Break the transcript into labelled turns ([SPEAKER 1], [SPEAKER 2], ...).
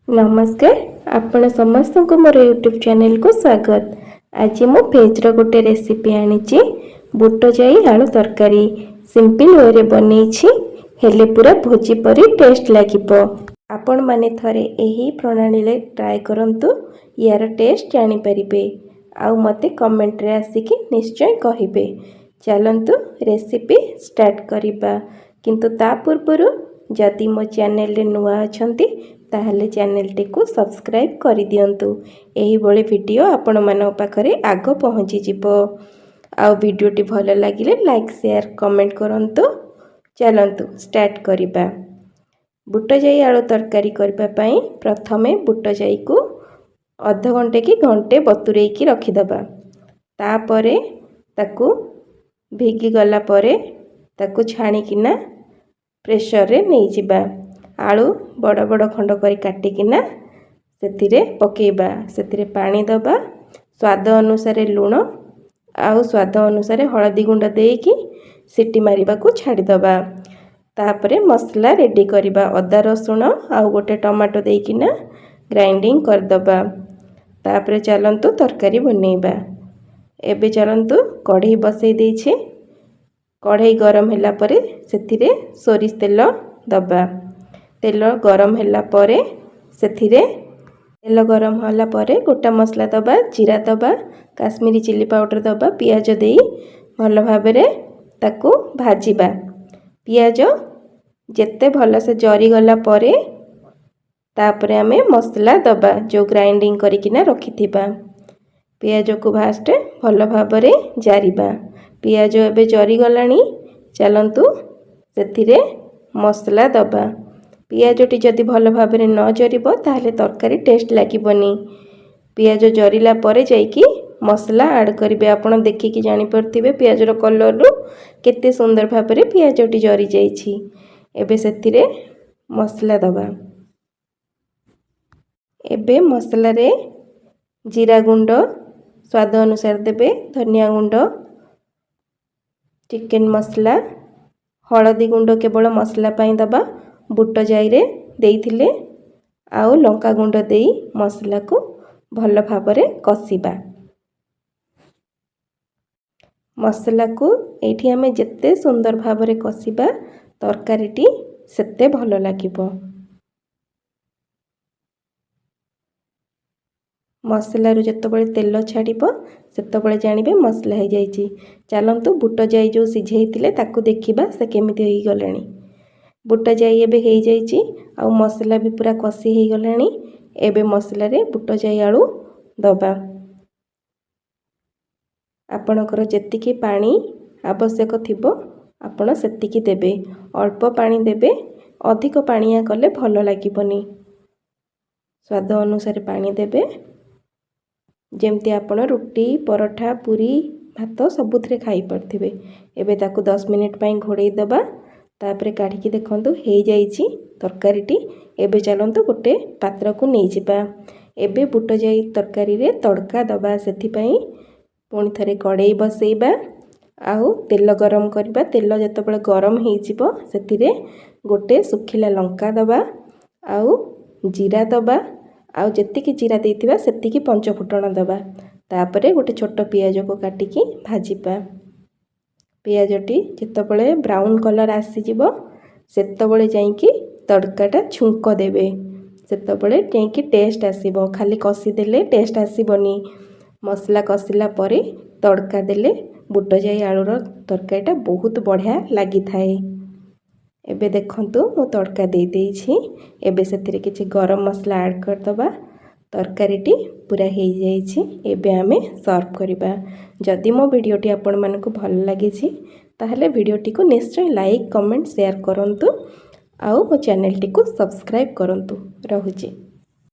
[SPEAKER 1] ନମସ୍କାର, ଆପଣ ସମସ୍ତଙ୍କୁ ମୋର ୟୁଟ୍ୟୁବ୍ ଚ୍ୟାନେଲକୁ ସ୍ୱାଗତ। ଆଜି ମୁଁ ଭେଜ୍ର ଗୋଟେ ରେସିପି ଆଣିଛି, ବୁଟ ଯାଇ ଆଳୁ ତରକାରୀ। ସିମ୍ପଲ୍ ୱେରେ ବନେଇଛି, ହେଲେ ପୁରା ଭୋଜି ପରି ଟେଷ୍ଟ ଲାଗିବ। ଆପଣମାନେ ଥରେ ଏହି ପ୍ରଣାଳୀରେ ଟ୍ରାଏ କରନ୍ତୁ, ୟାର ଟେଷ୍ଟ ଜାଣିପାରିବେ ଆଉ ମୋତେ କମେଣ୍ଟରେ ଆସିକି ନିଶ୍ଚୟ କହିବେ। ଚାଲନ୍ତୁ, ରେସିପି ଷ୍ଟାର୍ଟ କରିବା। କିନ୍ତୁ ତା ପୂର୍ବରୁ ଯଦି ମୋ ଚ୍ୟାନେଲରେ ନୂଆ ଅଛନ୍ତି, ତାହେଲେ ଚ୍ୟାନେଲଟିକୁ ସବସ୍କ୍ରାଇବ୍ କରିଦିଅନ୍ତୁ। ଏହିଭଳି ଭିଡ଼ିଓ ଆପଣମାନଙ୍କ ପାଖରେ ଆଗ ପହଞ୍ଚିଯିବ। ଆଉ ଭିଡ଼ିଓଟି ଭଲ ଲାଗିଲେ ଲାଇକ୍, ସେୟାର, କମେଣ୍ଟ କରନ୍ତୁ। ଚାଲନ୍ତୁ ଷ୍ଟାର୍ଟ କରିବା। ବୁଟ ଯାଇ ଆଳୁ ତରକାରୀ କରିବା ପାଇଁ ପ୍ରଥମେ ବୁଟ ଜାଇକୁ ଅଧଘଣ୍ଟେ କି ଘଣ୍ଟେ ବତୁରେଇକି ରଖିଦେବା। ତାପରେ ତାକୁ ଭିଗିଗଲା ପରେ ତାକୁ ଛାଣିକିନା ପ୍ରେସରରେ ନେଇଯିବା। ଆଳୁ ବଡ଼ ବଡ଼ ଖଣ୍ଡ କରି କାଟିକିନା ସେଥିରେ ପକାଇବା। ସେଥିରେ ପାଣି ଦେବା, ସ୍ୱାଦ ଅନୁସାରେ ଲୁଣ ଆଉ ସ୍ୱାଦ ଅନୁସାରେ ହଳଦୀ ଗୁଣ୍ଡ ଦେଇକି ସିଟି ମାରିବାକୁ ଛାଡ଼ିଦେବା। ତାପରେ ମସଲା ରେଡ଼ି କରିବା। ଅଦା, ରସୁଣ ଆଉ ଗୋଟେ ଟମାଟୋ ଦେଇକିନା ଗ୍ରାଇଣ୍ଡିଙ୍ଗ କରିଦେବା। ତାପରେ ଚାଲନ୍ତୁ ତରକାରୀ ବନେଇବା। ଏବେ ଚାଲନ୍ତୁ, କଢ଼େଇ ବସେଇ ଦେଇଛି। କଢ଼େଇ ଗରମ ହେଲା ପରେ ସେଥିରେ ସୋରିଷ ତେଲ ଦେବା। ତେଲ ଗରମ ହେଲା ପରେ ଗୋଟା ମସଲା ଦେବା, ଜିରା ଦେବା, କାଶ୍ମୀରୀ ଚିଲି ପାଉଡ଼ର ଦେବା। ପିଆଜ ଦେଇ ଭଲ ଭାବରେ ତାକୁ ଭାଜିବା। ପିଆଜ ଯେତେ ଭଲସେ ଜରିଗଲା ପରେ ତାପରେ ଆମେ ମସଲା ଦେବା, ଯେଉଁ ଗ୍ରାଇଣ୍ଡିଙ୍ଗ କରିକିନା ରଖିଥିବା। ପିଆଜକୁ ଫାଷ୍ଟ ଭଲ ଭାବରେ ଜାରିବା। ପିଆଜ ଏବେ ଜରିଗଲାଣି। ଚାଲନ୍ତୁ ସେଥିରେ ମସଲା ଦେବା। ପିଆଜଟି ଯଦି ଭଲ ଭାବରେ ନ ଜରିବ, ତାହେଲେ ତରକାରୀ ଟେଷ୍ଟ ଲାଗିବନି। ପିଆଜ ଜରିଲା ପରେ ଯାଇକି ମସଲା ଆଡ଼୍ କରିବେ। ଆପଣ ଦେଖିକି ଜାଣିପାରୁଥିବେ ପିଆଜର କଲର୍ରୁ କେତେ ସୁନ୍ଦର ଭାବରେ ପିଆଜଟି ଜରିଯାଇଛି। ଏବେ ସେଥିରେ ମସଲା ଦେବା। ଏବେ ମସଲାରେ ଜିରା ଗୁଣ୍ଡ ସ୍ୱାଦ ଅନୁସାରେ ଦେବେ, ଧନିଆ ଗୁଣ୍ଡ, ଚିକେନ୍ ମସଲା, ହଳଦୀ ଗୁଣ୍ଡ କେବଳ ମସଲା ପାଇଁ ଦେବା, ବୁଟ ଜାଇରେ ଦେଇଥିଲେ, ଆଉ ଲଙ୍କା ଗୁଣ୍ଡ ଦେଇ ମସଲାକୁ ଭଲ ଭାବରେ କଷିବା। ମସଲାକୁ ଏଇଠି ଆମେ ଯେତେ ସୁନ୍ଦର ଭାବରେ କଷିବା, ତରକାରୀଟି ସେତେ ଭଲ ଲାଗିବ। ମସଲାରୁ ଯେତେବେଳେ ତେଲ ଛାଡ଼ିବ, ସେତେବେଳେ ଜାଣିବେ ମସଲା ହେଇଯାଇଛି। ଚାଲନ୍ତୁ, ବୁଟ ଯାଇ ଯେଉଁ ସିଝେଇଥିଲେ ତାକୁ ଦେଖିବା, ସେ କେମିତି ହେଇଗଲାଣି। ବୁଟ ଯାଇ ଏବେ ହେଇଯାଇଛି ଆଉ ମସଲା ବି ପୁରା କଷି ହେଇଗଲାଣି। ଏବେ ମସଲାରେ ବୁଟ ଯାଇ ଆଳୁ ଦେବା। ଆପଣଙ୍କର ଯେତିକି ପାଣି ଆବଶ୍ୟକ ଥିବ, ଆପଣ ସେତିକି ଦେବେ। ଅଳ୍ପ ପାଣି ଦେବେ, ଅଧିକ ପାଣିଆ କଲେ ଭଲ ଲାଗିବନି। ସ୍ୱାଦ ଅନୁସାରେ ପାଣି ଦେବେ, ଯେମିତି ଆପଣ ରୁଟି, ପରଠା, ପୁରୀ, ଭାତ ସବୁଥିରେ ଖାଇପାରୁଥିବେ। ଏବେ ତାକୁ 10 ମିନିଟ୍ ପାଇଁ ଘୋଡ଼େଇ ଦେବା। ତାପରେ କାଢ଼ିକି ଦେଖନ୍ତୁ, ହେଇଯାଇଛି ତରକାରୀଟି। ଏବେ ଚାଲନ୍ତୁ ଗୋଟେ ପାତ୍ରକୁ ନେଇଯିବା। ଏବେ ବୁଟ ଯାଇ ତରକାରୀରେ ତଡ଼କା ଦେବା। ସେଥିପାଇଁ ପୁଣି ଥରେ କଡ଼େଇ ବସେଇବା ଆଉ ତେଲ ଗରମ କରିବା। ତେଲ ଯେତେବେଳେ ଗରମ ହେଇଯିବ, ସେଥିରେ ଗୋଟେ ଶୁଖିଲା ଲଙ୍କା ଦେବା ଆଉ ଜିରା ଦେବା, ଆଉ ଯେତିକି ଜିରା ଦେଇଥିବା ସେତିକି ପଞ୍ଚଫୁଟଣ ଦେବା। ତାପରେ ଗୋଟେ ଛୋଟ ପିଆଜକୁ କାଟିକି ଭାଜିବା। ପିଆଜଟି ଯେତେବେଳେ ବ୍ରାଉନ୍ କଲର୍ ଆସିଯିବ, ସେତେବେଳେ ଯାଇକି ତଡ଼କାଟା ଛୁଙ୍କ ଦେବେ। ସେତେବେଳେ ଯାଇକି ଟେଷ୍ଟ ଆସିବ। ଖାଲି କଷିଦେଲେ ଟେଷ୍ଟ ଆସିବନି। ମସଲା କଷିଲା ପରେ ତଡ଼କା ଦେଲେ ବୁଟ ଯାଇ ଆଳୁର ତରକାରୀଟା ବହୁତ ବଢ଼ିଆ ଲାଗିଥାଏ। ଏବେ ଦେଖନ୍ତୁ, ମୁଁ ତଡ଼କା ଦେଇଦେଇଛି। ଏବେ ସେଥିରେ କିଛି ଗରମ ମସଲା ଆଡ଼୍ କରିଦେବା। ତରକାରୀଟି ପୁରା ହେଇଯାଇଛି। ଏବେ ଆମେ ସର୍ଭ କରିବା। ଯଦି ମୋ ଭିଡ଼ିଓଟି ଆପଣମାନଙ୍କୁ ଭଲ ଲାଗିଛି, ତାହେଲେ ଭିଡ଼ିଓଟିକୁ ନିଶ୍ଚୟ ଲାଇକ୍, କମେଣ୍ଟ, ସେୟାର କରନ୍ତୁ ଆଉ ମୋ ଚ୍ୟାନେଲଟିକୁ ସବସ୍କ୍ରାଇବ୍ କରନ୍ତୁ। ରହୁଛି।